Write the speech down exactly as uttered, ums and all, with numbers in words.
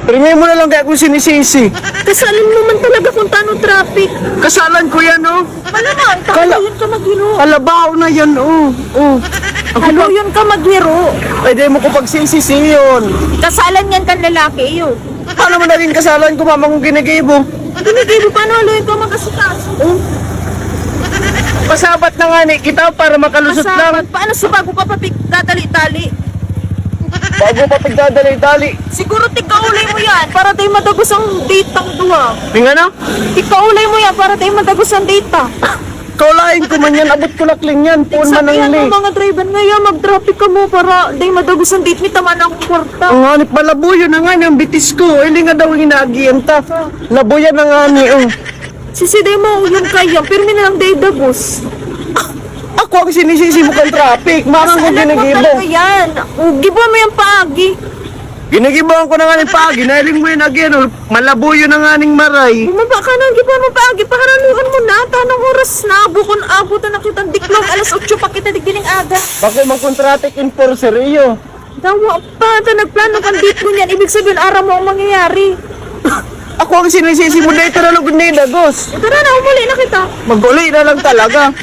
Pero ngayon mo na lang kaya akong sinisisi. Kasalan mo man talaga kung tano traffic. Kasalan ko yan, oh. Malamang, Kala- kaluyon ka maghiro. Kalabaw na yan, oh. Oh. Ako pa, Kaluyon ka maghiro. ay, di mo ko pagsisisi yun. Kasalan yan kan lalaki, iyo. Paano mo naging kasalan ko, mama, kung ginigibo? Binigay mo, paano haluin ka mag-asikaso? Pasabat na nga ni kita para makalusot lang. Paano sa bago ka pa pig-, dadali-dali? Bago pa pigdadali-dali. Siguro tigkaulay mo yan para tayo matagos ang date ang duha. Yung ano? Tigkaulay mo yan para tayo matagos ang date ah. Kaulain ko man yan, abot ko lakling yan. Puon man ang Sabihan li. Ng mga driver ngayon, mag-traffic ka mo para tayo matagos ang date mi tama na akong kwarta. Ang hanip palabuyo na nga niyang bitis ko. Ili nga daw ang inaagihan ta. Labuyan na nga ni, oh. Sisiday mo, yung kayang, pirmi na lang day dagos. Ako ang sinisisi mo kang traffic. Marang ko ginigibo. Ano yan? O, gibo mo yung paagi. Ginigibohan ko na nga ng paagi. Nailing mo yun again, oh. Malabuyo na nga ning maray. Bumaba ka na, gibo mo paagi. Paharaluhan mo na. Tanong oras na. Bukon abutan na kitang diklog. Alas otso pa kita digdining aga. Bako mang contratic enforcer iyo. Dawa pa. Ta nagplano kang date mo niyan. Ibig sabihin, aram mo ang mangyayari. Ako ang sinisisi mo dahil talagang ni dagos. Tara na, umuli na kita. Mag-uli na lang talaga.